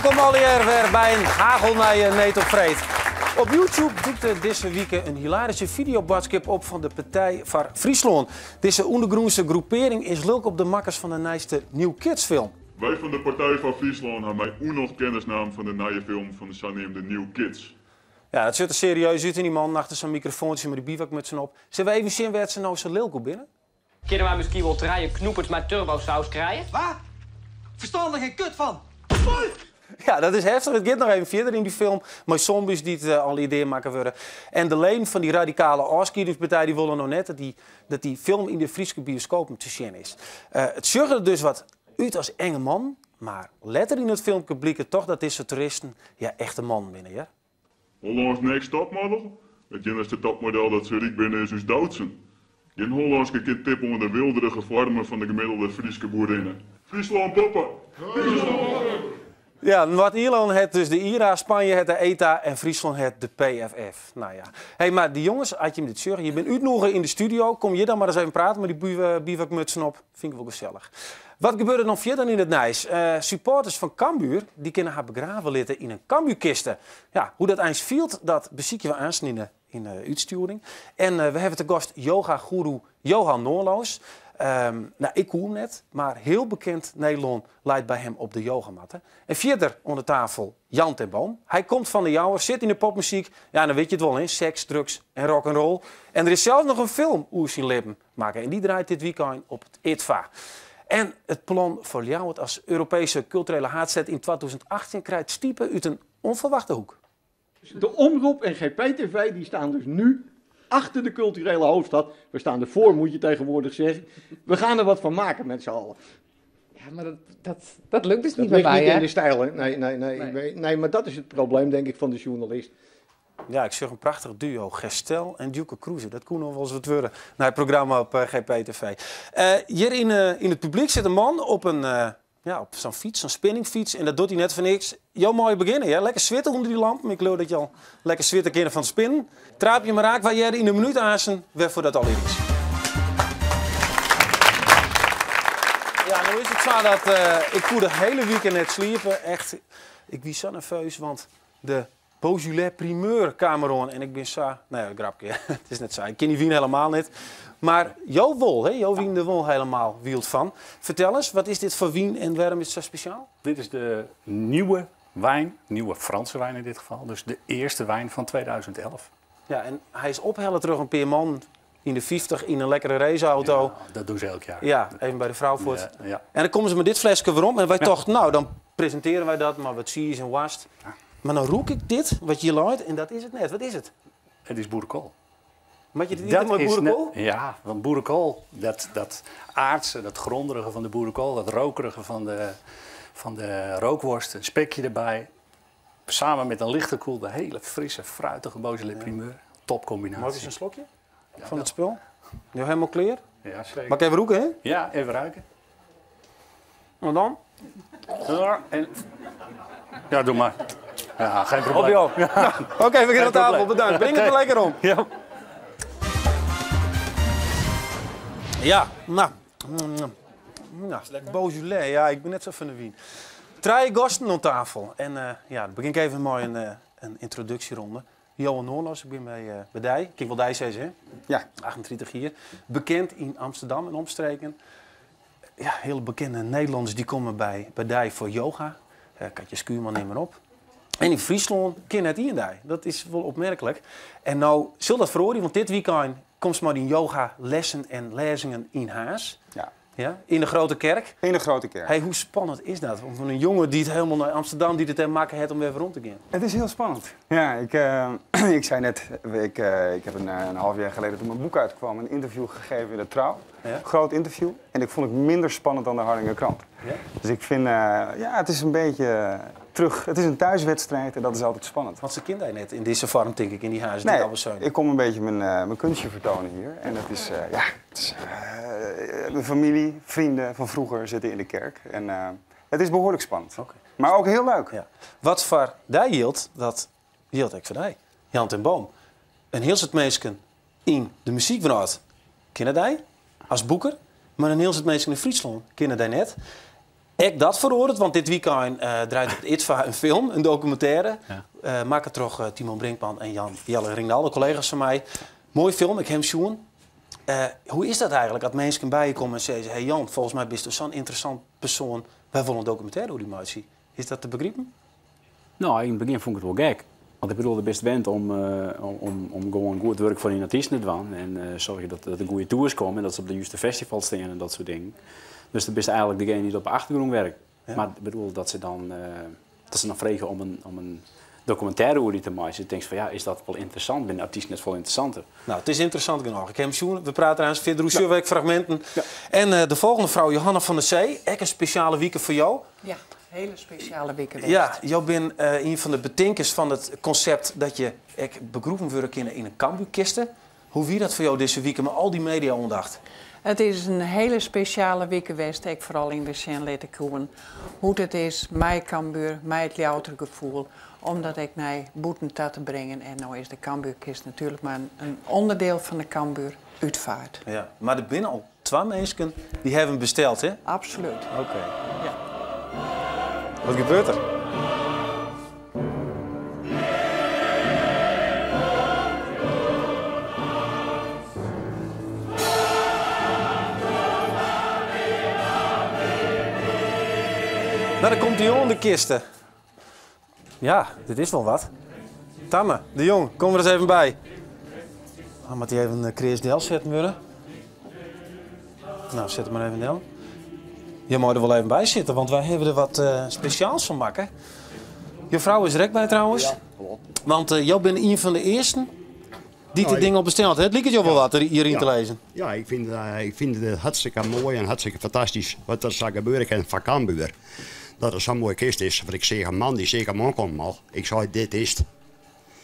Wolkom allegear wer by in hagelnije Need op Freed. Op YouTube dûkte dizze wike in hilaryske fideoboadskip op fan de Partij foar Fryslân. Dizze ûndergrûnse groepearring is lilk op de makkers fan de nijste New Kids film. Wy fan de Partij foar Fryslân ha mei ûnnocht kennis naam fan de nije film fan de saneamde New Kids. Ja, dat sjocht der serieus út en dy mannen achter sa'n mikrofoantsje mei dy bivakmutsen op. Sille we even sjen wêr't se no sa lilk oer binne? Kinne wy miskien wol trije knoeperts mei turbosaus krije? Wa? Ferstân der geen kut fan! Ja, dat is heftich. It giet noch even fierder yn dy film mei zombies dy't allegear deamakke wurde. En de leden fan dy radikale ôfskiedingspartij dy wolle no net dat dy, dat dy film yn de Fryske bioskopen te sjen is. It sjocht der dus wat út as enge mannen, mar letter yn it filmke blykt toch dat dizze terroristen ja echte mannen binne, hear. Hollânsk Next Topmodel? It iennichste topmodel dat se ryk binne is ús Doutzen. Gjin Hollânske kin tippe oan de weelderige foarmen fan de gemiddelde Fryske boerinne. Fryslân boppe! Fryslân boppe! Ja, Noard-Ierlân hat dus de IRA, Spanje hat de ETA en Fryslân hat de PFF. Nou ja. Hey, mar dy jonges, as jim dit sjogge, je binne útnoege yn de studio, kom hjir dan mar ris even prate mei dy bivakmutsen op. Fyn ik wol gesellich. Wat gebeurt der noch fierder yn it nijs? Supporters fan Cambuur dy kinne har begrave litte yn in Cambuurkiste. Ja, hoe dat eins fielt, dat besykje we aansten yn de yn de útstjoering. En we hawwe te gast yoga-goeroe Johan Noorloos. Nou, ik koe him net, mar hiel bekend Nederlân leit by him op de yogamatte. En fierder oan de tafel Jan ten Boom. Hy komt fan de Jouwer, sit yn de popmuzyk. Ja, dan wit je it wol, hè? Seks, drugs en rock'n'roll. En der is sels noch in film oer syn libben makke en dy draait dit wykein op it IDFA. En it plan foar Ljouwert as Europeeske kulturele haadstêd yn 2018 krijt stipe út in ûnferwachte hoek. De Omrop en GPTV die staan dus nu achter de culturele hoofdstad. We staan ervoor, moet je tegenwoordig zeggen. We gaan er wat van maken met z'n allen. Ja, maar dat, dat, dat lukt dus Dat niet meer ligt bij, niet hè? in de stijl, hè? Nee, nee, nee, Nee. nee, maar dat is het probleem, denk ik, van de journalist. Ja, ik sjoch in prachtich duo, Gestel en Djoeke Kroeze. Dat koe noch wolris wat wurde nei it programma op GPTV. Hjir yn yn it publyk sit in man op in, ja, op sa'n fyts, sa'n spinningfyts. En dat docht hy net foar niks. Jo meie begjinne, hear. Lekker switte ûnder dy lampen. Ik leau dat je al lekker switte kinne fan it spinnen. Traapje mar raak, wy hearre yn in minút aansten wêrfoar dat allegear is. Ja, no is it sa dat ik koe de hiele wike net sliepe. Echt, ik wie sa nerveus, want de Beaujolais primeur kaam deroan en ik bin sa... No ja, grapke, it is net sa. Ik kin dy wyn helemaal net. Mar jo wol, hè? Jo wiene der wol helemaal wyld fan. Fertel ris, wat is dit foar wyn en wêrom is it sa spesjaal? Dit is de nieuwe wijn, nieuwe Franse wijn in dit geval. Dus de eerste wijn van 2011. Ja, en hy is ophelle troch in pear mannen yn de 50 yn in lekkere raceauto. Ja, dat doen ze elk jaar. Ja, even by de frou fuort. Ja, ja. En dan komme se mei dit fleske werom en wy tochten, nou, dan presintearje wy dat mei wat tsiis en woarst. Mar dan rûk ik dit, wat hjir leit, en dat is it net. Wat is it? It is boerekoal. Moat je dit ite mei boerekoal? Ja, want boerekoal, dat, dat aardse, dat grondige fan de boerekoal, dat rokerige fan de rookworst, een spekje derby. Samen met een lichte koelde, hele frisse, fruitige Beaujolais primeur. Topcombinatie. Mag ik eens een slokje van het spul? Nu helemaal klear? Ja, zeker. Mag ik even rûke, hè? Ja, even ruiken. En dan? Ja, en... Ja, doe maar. Ja, geen probleem. Op jou. Ja. Oké, we gaan aan tafel. Bedankt. Breng het er lekker om. Ja. Ja, nou. Nou, Beaujolais, ja, ik bin net sa fan de wyn. Trije gasten oan tafel. En ja, dan begjin ik even mei in yntroduksjeronde. Johan Noorloos, ik bin by, by dy. Kin ik wol dy sizze, hè? Ja. 38 jier. Bekend yn Amsterdam en omstreken. Ja, hiele bekende Nederlanners dy komme by, by dy foar yoga. Katja Schuurman, nim mar op. En yn Fryslân kin net ien dy. Dat is wol opmerklik. En no sil dat feroarje, want dit wykein komst mei dyn yogalessen en lêzingen yn Harns. Ja. Ja, yn de Grote Kerk. Yn de Grote Kerk. Hey, hoe spannend is dat? Om fan in jonge dy't helemaal nei Amsterdam, dy't it dêr makke hat om wer werom te gean. Het is heel spannend. Ja, ik, ik zei net, ik, ik heb een half jaar geleden toen mijn boek uitkwam een interview gegeven in de Trouw. Ja. Groot interview. En ik vond het minder spannend dan de Harlinger Krant. Ja? Dus ik vind, ja, het is een beetje terug. Het is een thuiswedstrijd en dat is altijd spannend. Want se kenne dy net yn dizze foarm, tink ik, yn dy Harns. Nee, ik kom een beetje mijn, mijn kunstje vertonen hier. En dat is, ja, het is, mijn familie, vrienden van vroeger zitten in de kerk. En het is behoorlijk spannend. Oké. Maar ook heel leuk. Ja. Wat foar dy jildt, dat jildt ek foar dy. Jan ten Boom. In hiel soad minsken yn de muzykwrâld kenne dy as boeker, mar in hiel soad minsken yn Fryslân kenne dy net. Ek dat feroaret, want dit wykein draait op it IDFA in film, in dokumintêre, makke troch Timon Brinkman en Jan Jelle Ringnalda, kollega's fan my. Moaie film, ik ha him sjoen. Hoe is dat eigenlik, as minsken by je komme en sizze, hey Jan, folgens my bisto sa'n ynteressant persoan, wy wolle in dokumintêre oer dy meitsje. Is dat te begripen? No, yn it begjin fûn ik it wol gek. Want ik bedoel, do bist wend om, om gewoan goed wurk foar dyn artysten te dwaan. En soargje dat der goede tours komme en dat se op de juste festivals stean en dat soart dingen. Dus do bist eigenlik degene dy't op de achtergrûn werkt. Mar ik bedoel, dat se dan, dat se dan frege om in dokumintêre oer dy te meitsjen, tinkst fan ja, is dat wol ynteressant? Binne de artysten net folle ynteressanter? No, it is ynteressant genôch. Ik ha him sjoen. We prate der aanst fierder oer. Sjogge we ek fragminten. En de folgjende frou, Johanna van der Zee. Ek in spesjale wike foar jo. Ja, hele spesjale wike west. Ja, jo binne ien fan de betinkers fan it konsept dat je ek begroeven wurde kinne yn in Cambuurkiste. Hoe wie dat foar jo dizze wike mei al dy media-oandacht? It is in hele spesjale wike west, ek foaral yn we sjen litte koenen hoe't it is mei Cambuur, mei it Ljouwerter gefoel, om dat ek nei bûten ta te bringen. En no is de Cambuurkist natuerlik mar in ûnderdiel fan de Cambuur útfeart. Ja, mar der binne al twa minsken dy hawwe him besteld, hè? Absolút. Oké. Ja. Wat gebeurt der? Nou, daar komt de jong de kisten. Ja, dit is wel wat. Tamme, de Jong, kom er eens even by. Dan moat hy even kreas delsetten wurde. Nou, set him mar even del. Je meie der wol even by sitte, want wy hawwe der wat spesjaals fan makke. Jo frou is der ek by trouwens. Ja, kloppet. Want jo binne ien fan de earsten dy't dit ding al besteld hat. It liket jo wol wat hjiryn te lizzen. Ja, ik fyn it hartstikke moai en hartstikke fantastysk wat der sa gebeure kin foar Cambuur. Dat it sa'n moaie kist is. Want ik seach in man, dy seach him oankommen al. Ik sei, dit is it.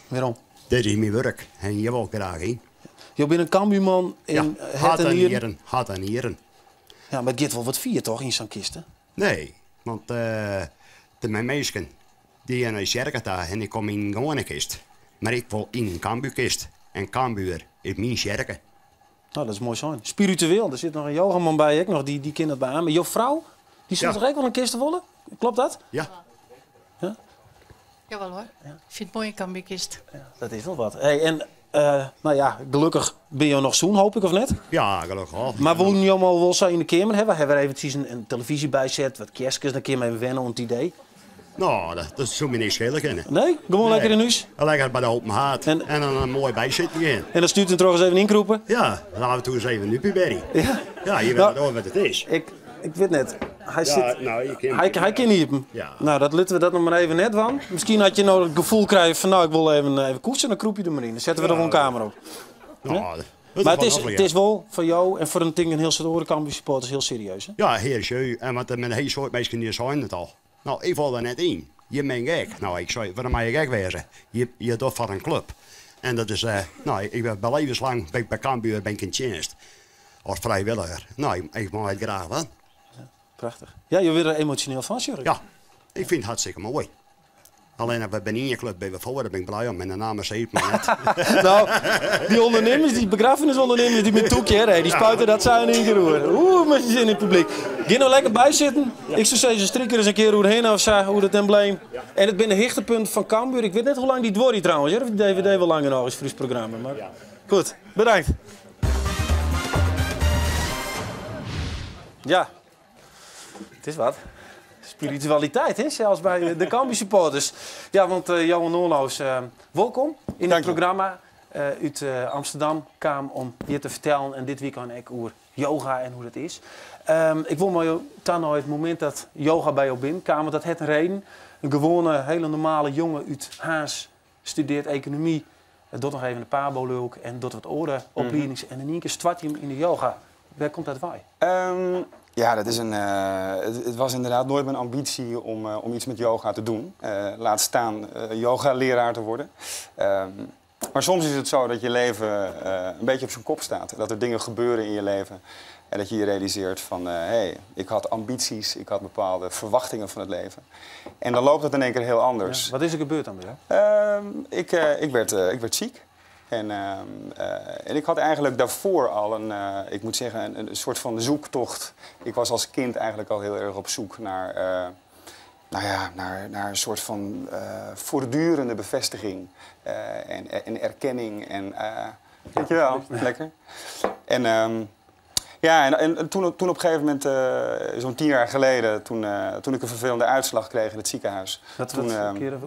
Wêrom? Dit is myn wurk en hjir wol ik graach yn. Jo binne in Cambuurman yn hert en nieren? Hert en nieren. Ja, mar it giet wol wat fier toch yn sa'n kiste? Nee, want der binne minsken dy gean nei de tsjerke ta en dy komme yn in gewoane kist. Mar ik wol yn in Cambuurkist en Cambuur is myn tsjerke. Nou, dat is moai sein. Spiritueel, der sit noch in yogaman by ek noch, dy kin dat beamen. Jo frou, dy soe toch ek wol in kiste wolle? Klopt dat? Ja. Ja? Jawel hoor. Ik fyn it moai in Cambuurkist. Ja, dat is wol wat. Hey, en nou ja, gelokkich binne jo noch sûn, hoop ik, of net? Ja, gelokkich al. Mar woenen jo him al wol sa yn de keamer hawwe? Hawwe we eventsjes in telefyzje byset, wat kerstkes, dan kinne we even wenne oan it idee. No, dat soe my niks skele kinne. Nee? Gewoan lekker yn hûs? Lekker by de open haard en dan in moai bysitten gean. En dan stút en troch ris even ynkrûpe? Ja, dan af en toe ris even in Uppieberry. Ja. Ja, je wit nooit wat it is. Ik wit net. Hy sit, nou, je kin hy, hy kin iepen. Ja. Nou, dat litte we dat noch mar even net dwaan. Miskien as je no it gefoel krije fan nou, ik wol even, even koesen, dan krûp je der mar yn. Dan sette we der wol in kamera op. Nou, dat Mar is it is wol foar jo en foar in tink in hiel soad oare Cambuur supporters hiel serieus, hè? Ja, hiel serieus. En want der binne in hiel soad minsken dy seinen it al. No, ik wol der net yn. Je binne gek. No, ik sei, wêrom mei ik gek wêze? Je docht foar in klup. En dat is, no, ik ben levenslang ben ik by Cambuur ben ik yn tsjinst. As frijwilliger. No, ik mei it graach dwaan. Ja, prachtich. Ja, jo wurde der emosjoneel fan, sjoch ik. Ja, ik fyn it hartstikke moai. Allinnich we binne ien klup by we foar, dêr bin ik blij om. En de namme sis it mar net. No, dy ûndernimmers, dy begraffenisûndernimmers, dy binne tûk hear. Dy spuite dat sa yn ien kear oer. Oeh, mei syn sin yn it publyk. Gean no lekker bysitten. Ik soe sizze, stryk der ris in kear oerhinne of sa, oer it embleem. En it binne de hichtepunten fan Cambuur. Ik wit net hoe lang dy duorje trouwens, hear. Of dy dvd wol lang genôch is foar ús programma. Mar goed, bedankt. Ja, it is wat. Spiritualiteit, hè? Sels by de Cambuur supporters. Ja, want Johan Noorloos, wolkom yn it programma. Út Amsterdam kaam om hjir te fertellen en dit wykein ek oer yoga en hoe't dat is. Ik wol mei jo ta nei it momint dat yoga by jo binnenkaam, want dat hat in reden. In gewoane, hiele normale jonge út Harns studearret ekonomy, docht noch even de pabo leau ik en docht wat oare opliedings en yn ien kear stoart hy him yn de yoga. Wêr komt dat wei? Ja, dat is een, het was inderdaad nooit mijn ambitie om iets met yoga te doen. Laat staan yogaleraar te worden. Maar soms is het zo dat je leven een beetje op zijn kop staat. Dat er dingen gebeuren in je leven en dat je je realiseert van, hé, hey, ik had ambities, ik had bepaalde verwachtingen van het leven. En dan loopt het in één keer heel anders. Ja, wat is er gebeurd dan bij jou? Ik werd ziek. En, en ik had eigenlijk daarvoor al een, ik moet zeggen, een soort van zoektocht. Ik was als kind eigenlijk al heel erg op zoek naar, nou ja, naar een soort van voortdurende bevestiging en erkenning. En, dankjewel, lekker. En, ja, en toen op een gegeven moment, zo'n 10 jaar geleden, toen ik een vervelende uitslag kreeg in het ziekenhuis. Toen, Wat keer,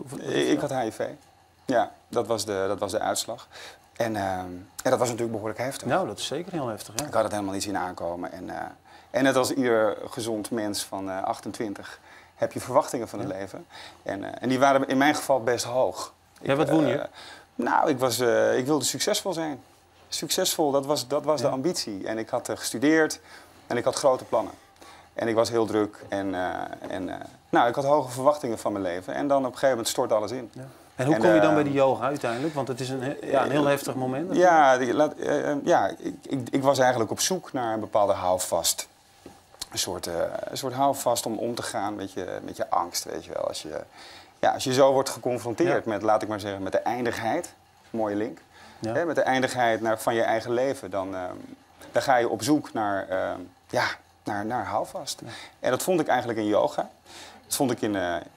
ik had HIV. Ja, dat was de uitslag. En dat was natuurlijk behoorlijk heftig. Nou, dat is zeker heel heftig. Ja. Ik had het helemaal niet zien aankomen. En net als ieder gezond mens van 28 heb je verwachtingen van het leven. En die waren in mijn geval best hoog. Ja, wat woene je? Nou, ik wilde succesvol zijn. Succesvol, dat was de ambitie. En ik had gestudeerd en ik had grote plannen. En ik was heel druk en nou, ik had hoge verwachtingen van mijn leven. En dan op een gegeven moment stort alles in. Ja. En hoe kom je dan bij die yoga uiteindelijk? Want het is ja, een heel heftig moment. Ja, ja, ik was eigenlijk op zoek naar een bepaalde houvast. Een soort houvast om om te gaan met je angst, weet je wel. Ja, als je zo wordt geconfronteerd met, laat ik maar zeggen, met de eindigheid. Mooie link. Ja. Hè, met de eindigheid van je eigen leven. Dan ga je op zoek ja, naar houvast. En dat vond ik eigenlijk in yoga. Dat vond ik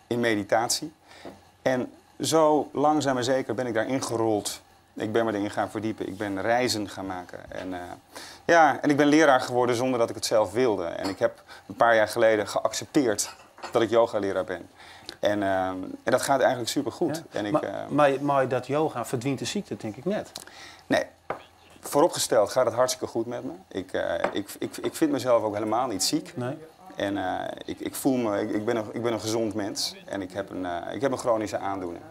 in meditatie. En zo langzaam maar zeker ben ik daarin gerold. Ik ben me erin gaan verdiepen. Ik ben reizen gaan maken. En ja, en ik ben leraar geworden zonder dat ik het zelf wilde. En ik heb een paar jaar geleden geaccepteerd dat ik yogaleraar ben. En dat gaat eigenlijk supergoed. Ja. En ik, Maar dat yoga verdwijnt de ziekte, denk ik net. Nee. Vooropgesteld gaat het hartstikke goed met me. Ik vind mezelf ook helemaal niet ziek. Nee. En ik voel me, ik ben een gezond mens. En ik heb een chronische aandoening.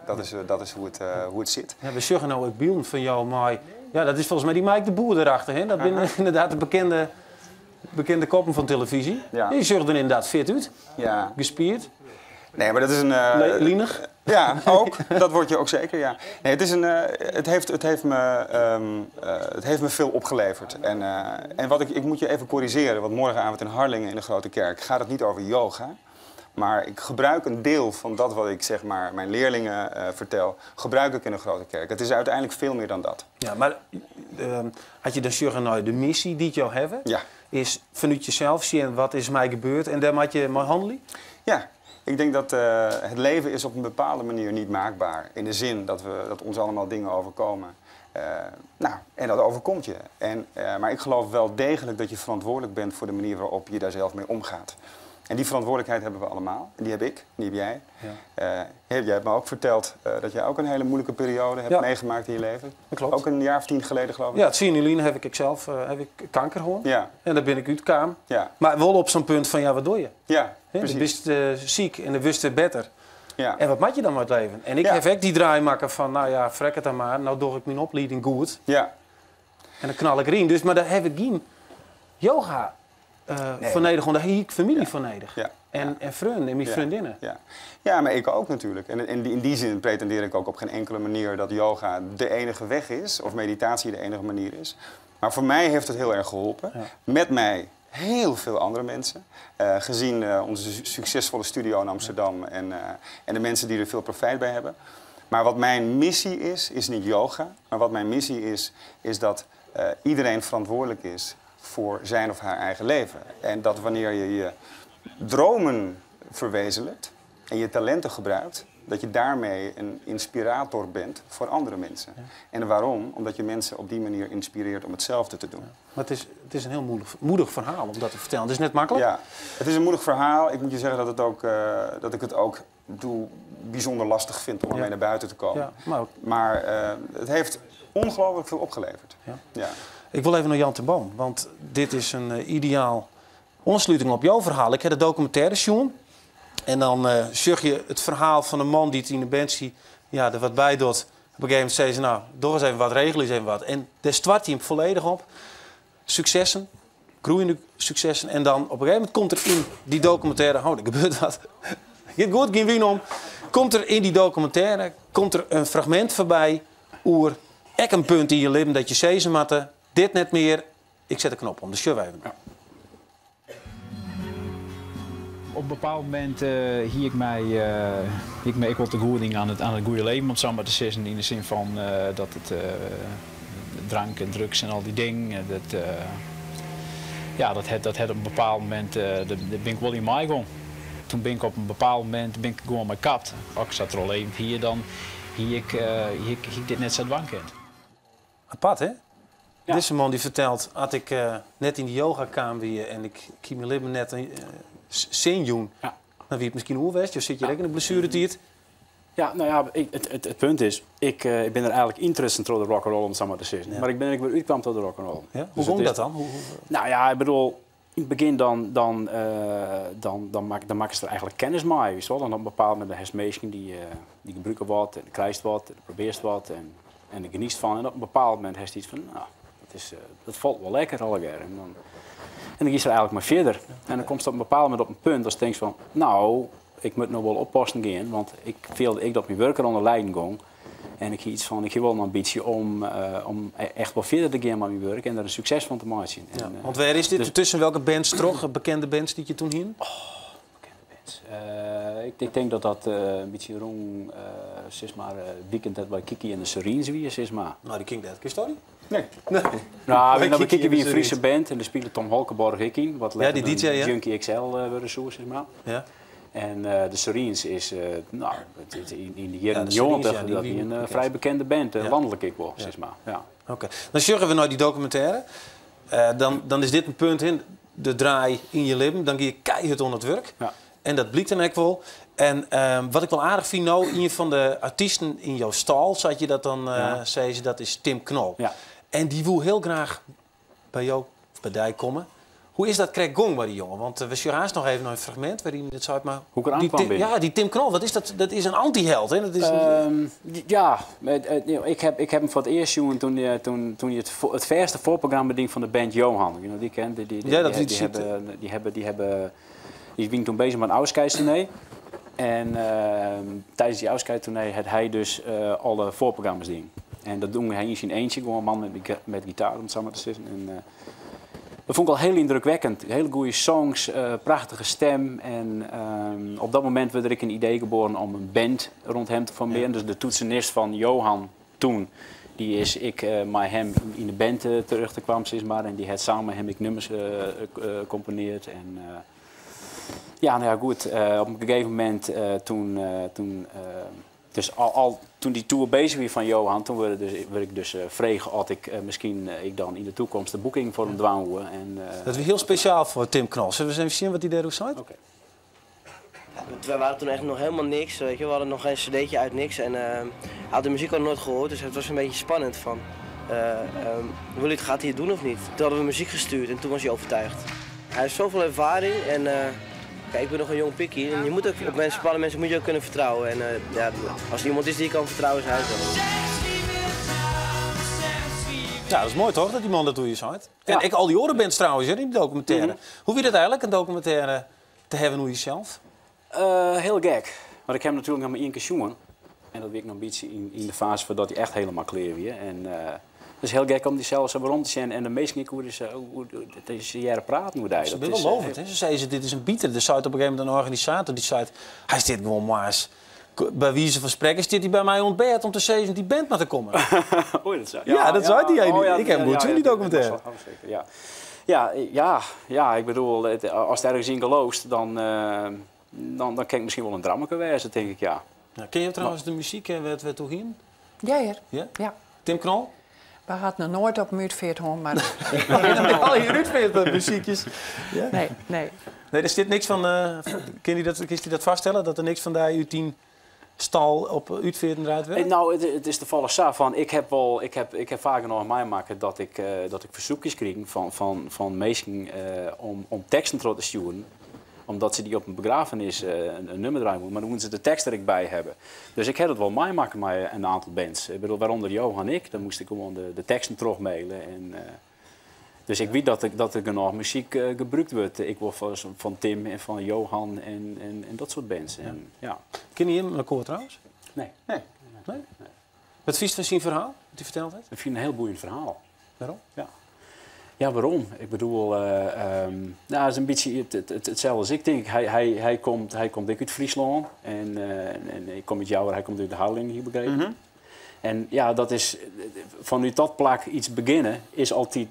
Dat is hoe het zit. Ja, we zeggen nou ook beelden van jou, maar ja, dat is volgens mij die Mike de Boer erachter. Hè? Dat zijn inderdaad de bekende koppen van televisie. Ja. Die zorgt er inderdaad fit uit. Ja. Gespierd. Nee, maar dat is een... Lienig. Ja, ook. Dat word je ook zeker, ja. Nee, het, is een, het heeft me veel opgeleverd. En ik moet je even corrigeren, want morgenavond in Harlingen in de Grote Kerk gaat het niet over yoga. Maar ik gebruik een deel van dat wat ik zeg maar, mijn leerlingen vertel, gebruik ik in de Grote Kerk. Het is uiteindelijk veel meer dan dat. Ja, maar had je dan zeggen, nou, de missie die jou hebben, is vanuit jezelf zien wat is mij gebeurd en daar had je maar handelen? Ja, ik denk dat het leven is op een bepaalde manier niet maakbaar. In de zin dat ons allemaal dingen overkomen. Nou, en dat overkomt je. Maar ik geloof wel degelijk dat je verantwoordelijk bent voor de manier waarop je daar zelf mee omgaat. En die verantwoordelijkheid hebben we allemaal. En die heb ik, die heb jij. Jij hebt me ook verteld dat jij ook een hele moeilijke periode hebt meegemaakt in je leven. Dat klopt. Ook een jaar of 10 geleden, geloof ik. Ja, het zien heb ik zelf heb ik kanker gehad. En daar ben ik uitkwam. Maar wel op zo'n punt van, ja, wat doe je? Hè, dan bist ziek en dan wist het beter. En wat moet je dan met het leven? En ik heb ook die draai maken van, nou ja, frek het dan maar. Nou doe ik mijn opleiding goed. En dan knal ik erin. Dus, maar daar heb ik geen yoga Nee. voor nodig, want daar heb ik familie voor nodig. En vrienden en mijn vriendinnen. Ja. Ja, maar ik ook natuurlijk. En in die zin pretendeer ik ook op geen enkele manier dat yoga de enige weg is, of meditatie de enige manier is. Maar voor mij heeft het heel erg geholpen. Met mij heel veel andere mensen. Gezien onze succesvolle studio in Amsterdam en de mensen die er veel profijt bij hebben. Maar wat mijn missie is, is niet yoga. Maar wat mijn missie is, is dat iedereen verantwoordelijk is voor zijn of haar eigen leven. En dat wanneer je je dromen verwezenlijkt en je talenten gebruikt, dat je daarmee een inspirator bent voor andere mensen. En waarom? Omdat je mensen op die manier inspireert om hetzelfde te doen. Maar het is een heel moedig verhaal om dat te vertellen. Het is net makkelijk. Ja, het is een moedig verhaal. Ik moet je zeggen dat ik het ook doe, bijzonder lastig vind om ermee naar buiten te komen. Ja, maar ook Maar het heeft ongelooflijk veel opgeleverd. Ja. Ik wil even naar Jan ten Boom, want dit is een ideaal ontsluiting op jouw verhaal. Ik heb de documentaire zien. En dan zag je het verhaal van een man die het in de band ziet, ja, er wat bij doet. Op een gegeven moment zei ze, nou, door eens even wat, regel eens even wat. En daar start hij hem volledig op. Successen, groeiende successen. En dan op een gegeven moment komt er in die documentaire... Oh, er gebeurt wat. Je goed, geen wien om. Komt er in die documentaire komt er een fragment voorbij... oer ek een punt in je leven dat je zezen matte, dit net meer. Ik zet de knop om, de show even. Op Op in bepaald momint hie ik my, hie ik my ek wol te goed dien oan it, oan it goede leven, om it sa mar te sizzen. Yn de sin fan dat it drank en drugs en al dy dingen, dat, ja, dat hat, dat hat op in bepaald momint, dêr bin ik wol yn meigong. Toen bin ik op in bepaald momint bin ik gewoan mei kapt. As ik sa trochleefd hie, dan hie ik, hie ik, hie ik dit net sa dwaan kind. Apart, hè? Dizze man dy fertelt, as ik net yn de yoga kaam wie en ik hie myn libben net in sin jûn, dan wie it miskien oer west. Jo sitte hjir ek yn de blessueretiid. Ja, no ja, ik, it, it, it punt is, ik, ik bin der eigenlik yntrutsen troch de rock'n'roll, om it sa mar te sizzen. Mar ik bin der ek wer útkaam troch de rock'n'roll. Ja? Hoe Dus gong it is dat dan? Hoe, hoe... Nou ja, ik bedoel, yn it begjin dan, dan, dan, dan, mak, dan makkest der eigenlik kennis mei, witst wol. Dan op in bepaald momint dan hast minsken dy, dy gebrûke wat en krijst wat en probearst wat en, en der genietst fan. En op in bepaald momint hast yts fan, no, dat is, dat falt wol lekker allegear. En dan, en dan giest der eigenlik mei fierder. En dan komst op in bepaald momint op in punt datst tinkst fan, no, ik moat no wol oppassen gean, want ik fielde ek dat myn wurk derûnder lijen gong. En ik hie yts fan, ik hie wol in ambysje om, om e-, echt wol fierder te gean mei myn wurk en der in sukses fan te meitsjen. Ja, en, want wêr is dit? Dus, Tusken welke bands troch, bekende bands dy't je toen hienen? Oh, bekende bands. Ik, ik tink dat dat in bytsje rûn, sis mar, weekend dat by Kiki en de Serenes wie, sis mar. No, dy ken ik net. Kenst dy? Nee. Nee. No, By Kiki Kiki wie in en de Fryske Serenes. band en dêr spile Tom Holkenborg ek yn, wat Ja, die letter DJ, ja. Junkie XL wurde soe, sis mar. Ja. En de Serenes is, no, yn de Ja, jierren de Serenes, 90, ja, die dat wie wie in bekend. frij bekende band, Ja. lanlik ek wol, Ja. sis mar. Ja. Oké. Dan sjogge we nei dy dokumintêre. Dan, dan is dit in punt yn de draai yn je libben. Dan gean je keihard oan it wurk. Ja. En dat blykt dan ek wol. En wat ik wol aardich fyn no, ien fan de artysten yn jo stâl, sa't je dat dan Ja. sizze, dat is Tim Knol. Ja. En dy woe hiel graach by jo by dy komme. Hoe is dat krekt gong mei dy jonge? Want we sjogge aanst noch even nei in fragmint wêryn it seit, mar Hoe ik er dy oankwam Tim, bin. ja, dy Tim Knol, wat is dat? Dat is in antyheld, hè? Dat is in Ja, ik heb him foar it earst sjoen toen, toen, toen hy it, it fêste foarprogramma die fan de band Johan. You know, dy ken, dy, dy, Ja, dat dy, die dy hawwe, dy hawwe, dy hawwe, dy wiene toen beuzich mei in ôfskiedstoernee. En tidens dy ôfskiedstoernee hat hy dus alle foarprogramma's dien. En dat die hy yn syn ientsje, gewoan in man met, met gitaar, om it sa mar te sizzen. En, dat fûn ik al hiel yndrukwekkend. Hiele goede songs, prachtige stim. En op dat momint waard der ek in idee geboren om in band rûn him te formearjen. Dus de toetsenist fan Johan toen, dy is ek mei him yn de band terjochte kaam, sis mar. En dy hat samen mei him ek nûmers komponearre. En, ja, no ja, goed. Op in gegeven momint toen, toen, dus al, al toen dy tour beuzich wie fan Johan, toen waard, dus, waard ik dus frege oft ik miskien ek dan yn de takomst de boeking foar him dwaan woe. En, Dat wie hiel spesjaal foar Tim Knol. Sille we ris even sjen wat hy dêroer seit? Oké. Wij waren toen echt nog helemaal niks, weet je. We hadden nog geen cd'tje uit, niks. En hij had de muziek al nooit gehoord, dus het was een beetje spannend van... wil je het, gaat hij het doen of niet? Toen hadden we muziek gestuurd en toen was hij overtuigd. Hij heeft zoveel ervaring en kijk, ik ben nog een jong pikkie. En je moet ook op mensen, bepaalde mensen moet je ook kunnen vertrouwen. En ja, als er iemand is die je kan vertrouwen, is hij het wel. Ja, dat is mooi toch, dat die man dat doet je seit. En Ja. ek al dy oare bands trouwens, hè, yn dy dokumintêre. Hoe wie dat eigenlik, in dokumintêre te hawwen oer jesels? Hiel gek. Want ik heb him natuerlik noch mar ien kear sjoen. En dat wie ek noch in bytsje yn, yn de faze foardat hy echt hielendal klear wie. En it is hiel gek om dysels sa werom te sjen en de minsken ek oer dizze, oer, dizze jierren praten oer dy. Se Dat binne is, wol lovend, hè? Se sizze, dit is in biter. Der seit op in gegeven momint in organisator, dy seit, hy stiet gewoan moarns, by wize fan sprekken, stiet hy by my oan it bêd om te sizzen dy band moat der komme. Oei, dat sei, Ja, dat sei dy. Oh, ja, Ik heb hem ja, goed ja, sjoen, dy ja, dokumintêre. dat was wel zeker, ja. Ja, ja, ja, ik bedoel, it, ast ergens yn geloofst, dan, dan, dan kin ik miskien wol in drammeke wêze, tink ik, ja. Ja, ken je trouwens de muzyk en wêr't we toe hienen? Ja, hear. Ja? Ja. Tim Knol? We hadden noch noait op in útfeart hân, mar... Al hjir útfeart muzykjes. Ja? Nee, nee. Nee, der stiet niks fan. Kin dy dat, kinst dy dat fêststelle? Dat der niks fan dy út dyn stal op útfearten draaid wurdt? No, it is tafallich sa fan, ik ha wol, ik ha faker noch meimakke dat ik fersoekjes krige fan, fan minsken om, om teksten troch te stjoeren. Omdat se dy op in begraffenis in nûmer draaie moatte, mar dan moatte se de tekst der ek by hawwe. Dus ik ha dat wol meimakke mei in oantal bands. Ik bedoel, wêrûnder Johan en ik, dan moast ik gewoan de, de teksten trochmaile. En, dus ik wit dat der, dat der genôch muzyk gebrûkt wurdt. Ek wol fan, fan Tim en fan Johan en, en, en dat soart bands. En, ja. Kenne jim elkoar trouwens? Nee. Nee. Nee? Wat fynst fan syn ferhaal, wat hy ferteld hat? Ik fyn it in hiel boeiend ferhaal. Wêrom? Ja. Ja, waarom? Ik bedoel, nou, het is een beetje hetzelfde als ik denk. Hij komt ook uit Friesland en ik kom uit Joure, hij komt uit de Harlingen, hier begrepen. En ja, dat is, vanuit dat plak iets beginnen is altijd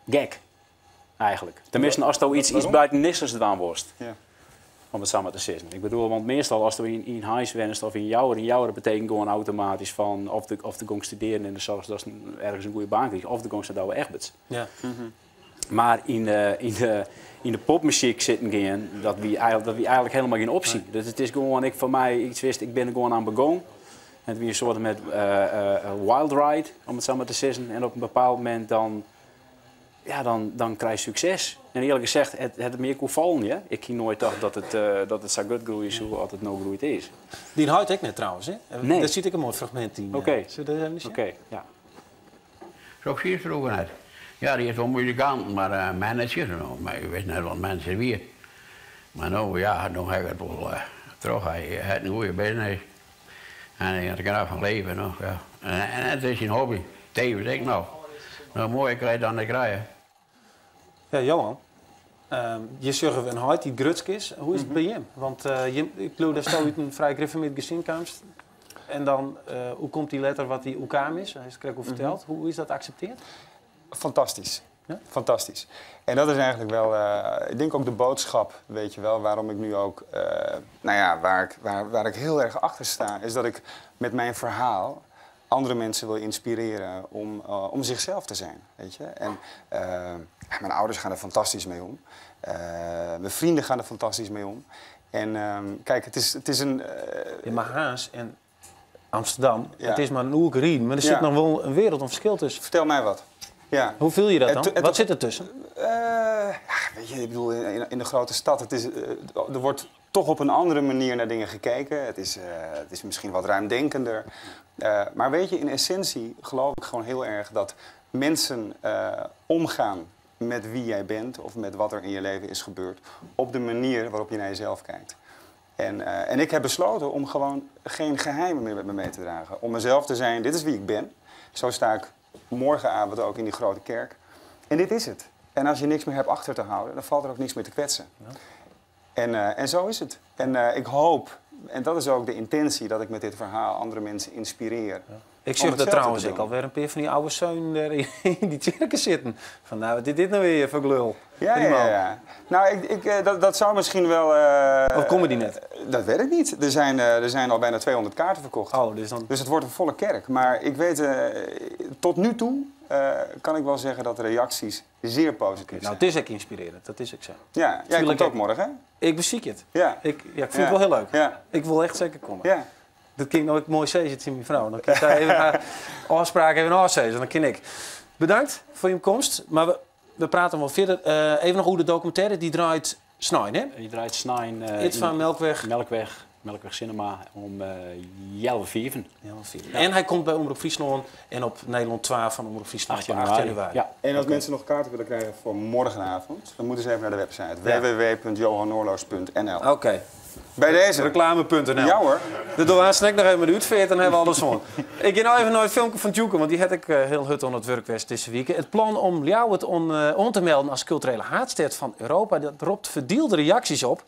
gek, eigenlijk. Tenminste, als er iets Waarom? buiten niks gedaan wordt. Om het samen te zeggen. Ik bedoel, want meestal als er in huis wenst of in Joure, in Joure betekent gewoon automatisch van of de gong studeren en de zorg dat ze ergens een goede baan krijgen, of de gong naar Douwe Egberts. Maar in de popmuziek zitten gaan, dat wie eigenlijk helemaal geen optie. Dus het is gewoon, ik voor mij iets wist, ik ben er gewoon aan begonnen. En het wie een soort met wild ride, om het zo maar te zeggen. En op een bepaald moment dan, ja, dan krijg je succes. En eerlijk gezegd, het meer kon vallen, ja. Ik ging nooit dacht dat het zo goed groeien zoals het nou groeit is. Die houdt ik net trouwens, hè? Nee. Daar zit ik een mooi fragment in. Oké. Zullen we dat even zien? Oké, ja. Zo zie je het ook net. Ja, die is wel muzikant, maar manager. Nou, maar ik wist net wat mensen wie. Maar nou, ja, nu heb ik het wel terug. Hij heeft een goede business. En hij heeft er graag van leven nog, ja. En het is een hobby. Tevens ik nog. Nou, mooi krijg je dan de krijgen. Ja, Johan. Je zegt een huid die grutsk is. Hoe is het bij hem? Want je, ik geloof dat zo uit een vrij gereformeerd gezin kwam. En dan, hoe komt die letter wat die UKM is? Hij is het al verteld. Hoe is dat accepteerd? Fantastisch. Ja? Fantastisch. En dat is eigenlijk wel, ik denk ook de boodschap, weet je wel, waarom ik nu ook, nou ja, waar ik heel erg achter sta, is dat ik met mijn verhaal andere mensen wil inspireren om zichzelf te zijn, weet je. En ja, mijn ouders gaan er fantastisch mee om. Mijn vrienden gaan er fantastisch mee om. En kijk, het is een... Ja, maar Haas en Amsterdam, het is maar een oerkerien, maar er zit nog wel een wereld van verschil tussen. Vertel mij wat. Ja. Hoe voel je dat dan? Het Wat zit er tussen? Ja, weet je, ik bedoel, in de grote stad, er wordt toch op een andere manier naar dingen gekeken. Het is misschien wat ruimdenkender. Maar weet je, in essentie geloof ik gewoon heel erg dat mensen omgaan met wie jij bent of met wat er in je leven is gebeurd, op de manier waarop je naar jezelf kijkt. En ik heb besloten om gewoon geen geheimen meer met me mee te dragen. Om mezelf te zijn, dit is wie ik ben. Zo sta ik morgenavond ook in die grote kerk. En dit is het. En als je niks meer hebt achter te houden, dan valt er ook niks meer te kwetsen. En zo is het. En ik hoop, en dat is ook de intentie, dat ik met dit verhaal andere mensen inspireer. Ik om zeg dat hetzelfde trouwens te ik doen. alweer een paar van die oude zeun daar in die circus zitten. Van nou, wat is dit nou weer voor gelul? Ja, Die ja, man. ja. Nou, dat zou misschien wel... Of komen die net? Dat weet ik niet. Er zijn al bijna 200 kaarten verkocht. Oh, dus dan... Dus het wordt een volle kerk. Maar ik weet, tot nu toe kan ik wel zeggen dat de reacties zeer positief Nou, zijn. het is ook inspirerend, dat is ook zo. Ja, jij Tuurlijk komt ook ook. morgen, hè? Ik beziek het. Ja, ik vind het wel heel leuk. Ik wil echt zeker komen. Dat kan ik nooit mooi zeggen, het is mijn vrouw. Dan kan ik daar even haar afspraak even afzezen, dan ken ik. Bedankt voor je komst, maar we praten wel verder. Even nog hoe de documentaire, die draait Snijn, hè? Die draait Snijn. Iets van in Melkweg. Melkweg, Melkweg Cinema om 4:30. 4:30. En hij komt bij Omroep Friesland en op Nederland 12 van Omroep Friesland 8 op 8 januari. januari. Ja. En als mensen nog kaarten willen krijgen voor morgenavond, dan moeten ze even naar de website Ja. www.johannoorloos.nl. Oké. Bij deze. Reclame.nl. Ja hoor. De douane snack nog even met uitveert en hebben we alles van. Ik ga nou even naar het filmpje van Djoeke, want die had ik heel hut aan het werk west deze week. Het plan om Ljouwert on te melden als culturele haatstad van Europa, dat roept verdeelde reacties op.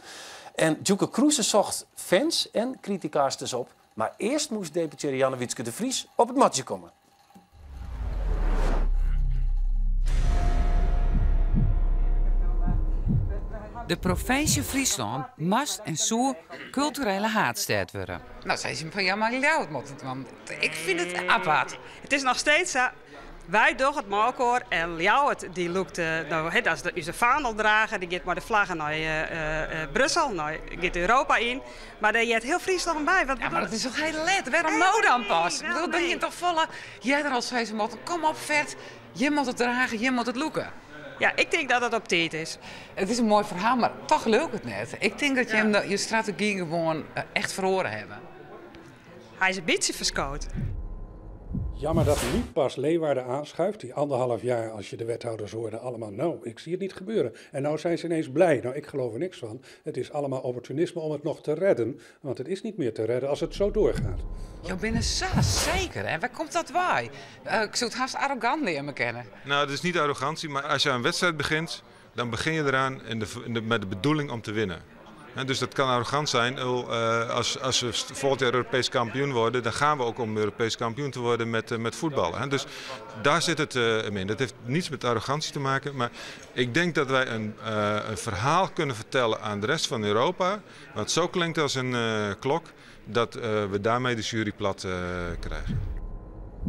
En Djoeke Kroese zocht fans en criticasters op. Maar eerst moest deputeerde Jannewietske de Vries op het matje komen. De provincie Friesland mast en soer culturele haatstad worden. Nou, zei ze van ja, maar Ljouwert moet het, want ik vind het apart. Het is nog steeds zo. Wij doen het maar en Ljouwert die loopt, nou, hè, dat is de, onze vaandeldrager, die gaat maar de vlaggen naar Brussel, naar, gaat Europa in. Maar daar gaat heel Friesland bij. Wat Ja, maar dat is toch heel let? Waarom nou dan pas? Ik bedoel, ben je toch volle... Jij er al zei ze, moet, kom op vet, je moet het dragen, je moet het loeken. Ja, ik denk dat het op tijd is. Het is een mooi verhaal, maar toch lukt het net. Ik denk dat je hem je strategie gewoon echt verloren hebben. Hij is een beetje verschoten. Jammer dat nu pas Leeuwarden aanschuift, die anderhalf jaar, als je de wethouders hoorde, allemaal nou, ik zie het niet gebeuren. En nou zijn ze ineens blij. Nou, ik geloof er niks van. Het is allemaal opportunisme om het nog te redden, want het is niet meer te redden als het zo doorgaat. Jo binne sa seker, hè? Wêr komt dat wei? Ik soe it hast arrogant neame kinne. Nou, het is niet arrogantie, maar als je aan een wedstrijd begint, dan begin je eraan met de bedoeling om te winnen. Dus dat kan arrogant zijn. Als we volgend jaar Europees kampioen worden, dan gaan we ook om Europees kampioen te worden met voetballen. Hè. Dus daar zit het in. Dat heeft niets met arrogantie te maken. Maar ik denk dat wij een verhaal kunnen vertellen aan de rest van Europa. Wat zo klinkt als een klok, dat we daarmee de jury plat krijgen.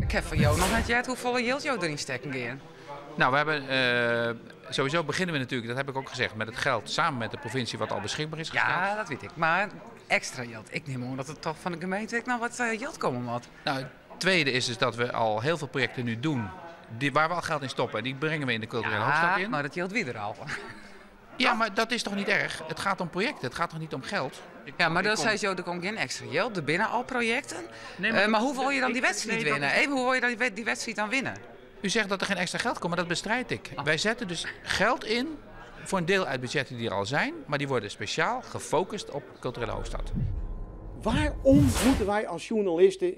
Ik heb van jou nog net heard hoefolle jild jo deryn stekken gean. Nou, we hebben, sowieso beginnen we natuurlijk, dat heb ik ook gezegd, met het geld samen met de provincie wat al beschikbaar is gesteld. Ja, dat weet ik. Maar extra geld. Ik neem aan dat het toch van de gemeente ik nou wat geld komen moet. Nou, het tweede is dus dat we al heel veel projecten nu doen waar we al geld in stoppen. En die brengen we in de culturele Ja, hoofdstad in. maar dat geld wie er al. Ja, maar dat is toch niet erg? Het gaat om projecten, het gaat toch niet om geld? Ja, maar Ik dan kom zei zo, er komt geen extra geld, er binnen al projecten. Nee, maar Maar hoe wil je dan die wedstrijd nee, dat winnen? is Even, hoe wil je dan die wedstrijd dan winnen? U zegt dat er geen extra geld komt, maar dat bestrijd ik. Oh. Wij zetten dus geld in voor een deel uit budgetten die er al zijn, maar die worden speciaal gefocust op culturele hoofdstad. Waarom moeten wij als journalisten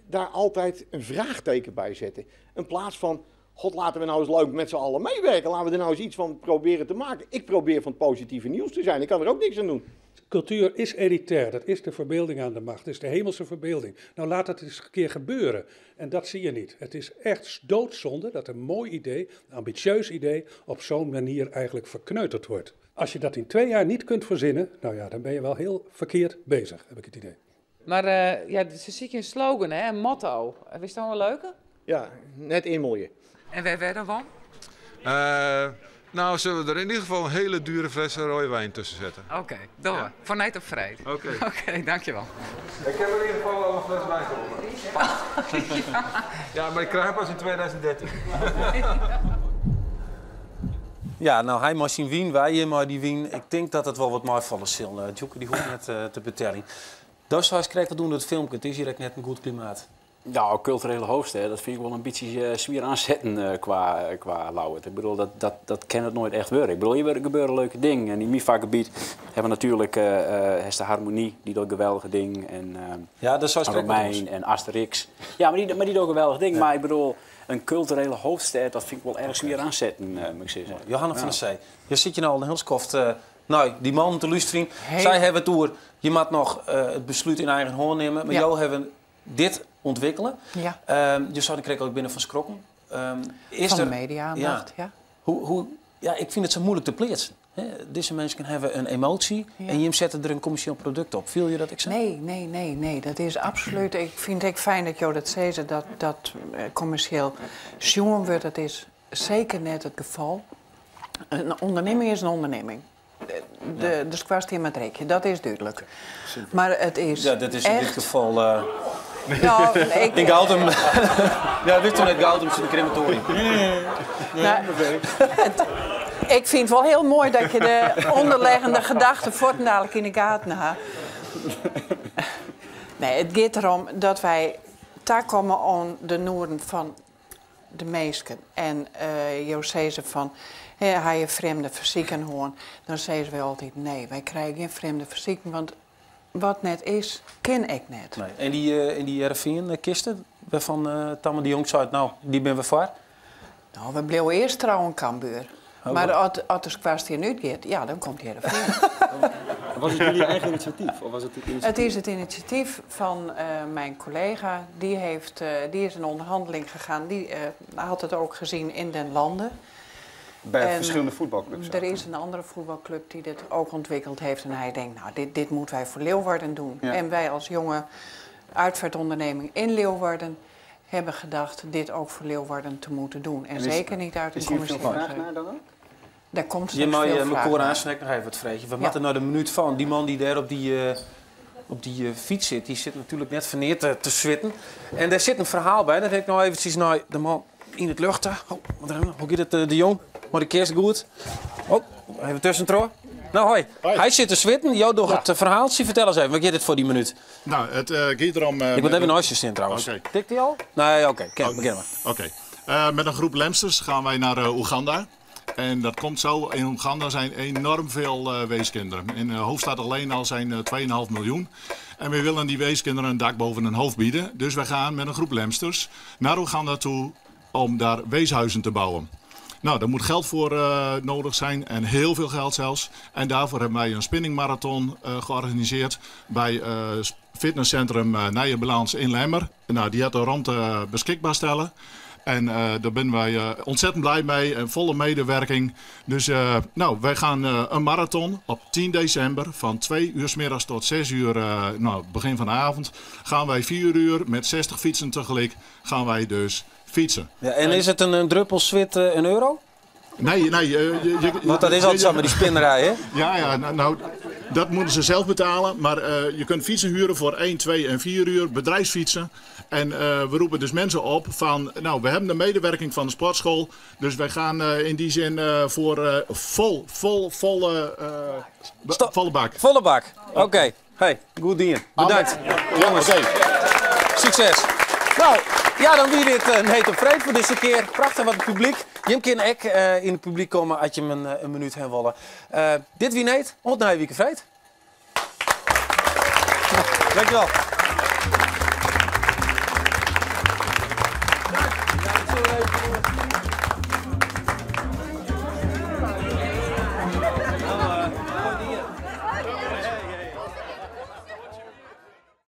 daar altijd een vraagteken bij zetten? In plaats van, god, laten we nou eens leuk met z'n allen meewerken. Laten we er nou eens iets van proberen te maken. Ik probeer van het positieve nieuws te zijn. Ik kan er ook niks aan doen. Cultuur is elitair, dat is de verbeelding aan de macht, dat is de hemelse verbeelding. Nou, laat dat eens een keer gebeuren. En dat zie je niet. Het is echt doodzonde dat een mooi idee, een ambitieus idee, op zo'n manier eigenlijk verkneuterd wordt. Als je dat in 2 jaar niet kunt verzinnen, dan ben je wel heel verkeerd bezig, heb ik het idee. Maar ja, ze zie je een slogan, hè, een motto. Is dat wel een leuke? Ja, net inmooien. En wij werden van? Nou, zullen we er in ieder geval een hele dure fles rode wijn tussen zetten. Oké, door. Ja. Van night op vrijdag. Oké. Oké, dankjewel. Ik heb in ieder geval al een fles wijn gewonnen. Ja. Ja, maar ik krijg hem pas in 2013. Ja, nou, hij mag zien wien, wij hier maar die wien. Ik denk dat het wel wat mooi vallen zal. Djoeke, die hoeft net te betelling. Dat is krijgt wat doen door het filmpje. Het is hier echt net een goed klimaat. Nou, culturele hoofdstad, dat vind ik wel een beetje zwier aanzetten qua Lauwert. Ik bedoel, dat kan het nooit echt worden. Ik bedoel, hier gebeuren leuke dingen. En in mijn vakgebied hebben we natuurlijk de Harmonie, die doet geweldige dingen. En Ja, dat is zoals Romein Krekels. en Asterix. Ja, maar die doen geweldige dingen. Ja. Maar ik bedoel, een culturele hoofdstad, dat vind ik wel erg zwier aanzetten, moet ik zeggen. Johanna van Ja. der Zee, je zit je nou al een heel skoft, nou, die man te luisteren. Heel. Zij hebben het door, je moet nog het besluit in eigen hand nemen. Maar Ja. jou hebben dit ontwikkelen. Ja. Je zou de kreeg ook binnen van schrokken. Is Van de er media-aandacht, ja. Ik vind het zo moeilijk te plaatsen. Hè? Deze mensen hebben een emotie Ja. en je zet er een commercieel product op. Viel je dat ik zei? Nee, nee, nee, nee. Dat is absoluut. Ik vind het fijn dat jou dat zei, dat commercieel jongen wordt. Dat is zeker net het geval. Een onderneming is een onderneming. De squast in met rekje, dat is duidelijk. Maar het is Ja, dat is in dit echt geval... Nou, ik- In Goutum. Ja, wist toen net Goutum zit de crematorium. Nou, ik vind het wel heel mooi dat je de onderliggende gedachten voortdurend in de gaten hebt. Nee, het gaat erom dat wij daar komen om de noorden van de meesten. En Jo zei ze van, hè, hij je vreemde verzieken hoorn. Dan zei ze wel altijd, nee, wij krijgen geen vreemde verzieken, want wat net is, ken ik net. Nee. En die Heerenveen-kisten, waarvan Tamme de Jong zei, nou, die ben we voor. Nou, we bleven eerst trouwen Cambuur. Oh, maar wat? als de kwestie nu gaat, ja, dan komt Heerenveen. Was het jullie eigen initiatief? Of was het het initiatief? Het is het initiatief van mijn collega. Die is in onderhandeling gegaan. Die had het ook gezien in den landen. Bij En verschillende voetbalclubs Er is een andere voetbalclub die dit ook ontwikkeld heeft. En hij denkt, nou, dit moeten wij voor Leeuwarden doen. Ja. En wij als jonge uitvaartonderneming in Leeuwarden hebben gedacht dit ook voor Leeuwarden te moeten doen. En, En zeker niet uit een is hier veel commerciële vraag naar dan ook? Daar komt Je straks mag veel je vraag mijn koor naar. aansnijden nog even wat vreetje. We Ja. moeten naar de minuut van. Die man die daar op die fiets zit, die zit natuurlijk net verneerd te zwitten. En daar zit een verhaal bij. Dat heb ik nou eventjes naar de man in het luchten. Oh, wat dan? Hoe gaat het, de jong? Maar de kerst goed. Oh, even tussendoor. Nou hoi, hy sit te switten, jo dogge it ferhaaltsje. Fertel ris even, wat giet it foar dy minút? Nou, it giet derom... Ik moat even neist je stean trouwens. Oké. Tikt hy al? Nee, oké, kin, begjin mar. Oké. Met een groep Lemsters gaan wij naar Oeganda. En dat komt zo, in Oeganda zijn enorm veel weeskinderen. In de hoofdstad alleen al zijn 2,5 miljoen. En we willen die weeskinderen een dak boven hun hoofd bieden. Dus wij gaan met een groep Lemsters naar Oeganda toe om daar weeshuizen te bouwen. Nou, daar moet geld voor nodig zijn en heel veel geld zelfs. En daarvoor hebben wij een spinningmarathon georganiseerd bij fitnesscentrum Nije Balans in Lemmer. Nou, die had de ruimte beschikbaar stellen. En daar zijn wij ontzettend blij mee en volle medewerking. Dus wij gaan een marathon op 10 december van 2 uur 's middags tot 6 uur, begin van de avond. Gaan wij 4 uur met 60 fietsen tegelijk gaan wij dus fietsen. Ja, en is het een druppel zwit een euro? Nee, nee. Want dat is altijd zo met die spinnerij, hè? Ja, ja, nou, dat moeten ze zelf betalen. Maar je kunt fietsen huren voor 1, 2 en 4 uur, bedrijfsfietsen. En we roepen dus mensen op van, we hebben de medewerking van de sportschool. Dus wij gaan in die zin voor volle bak. Volle bak, oké. Hey, goed dien. Bedankt. Ja, Jongens. oké. Succes. Dan wie dit een hete vreed voor deze keer. Prachtig wat het publiek. Jim kan ek in het publiek komen als je hem een minuut heen willen. Dit wie neet, ont naar je vreed. Dankjewel. Ja, dat zullen we even doen.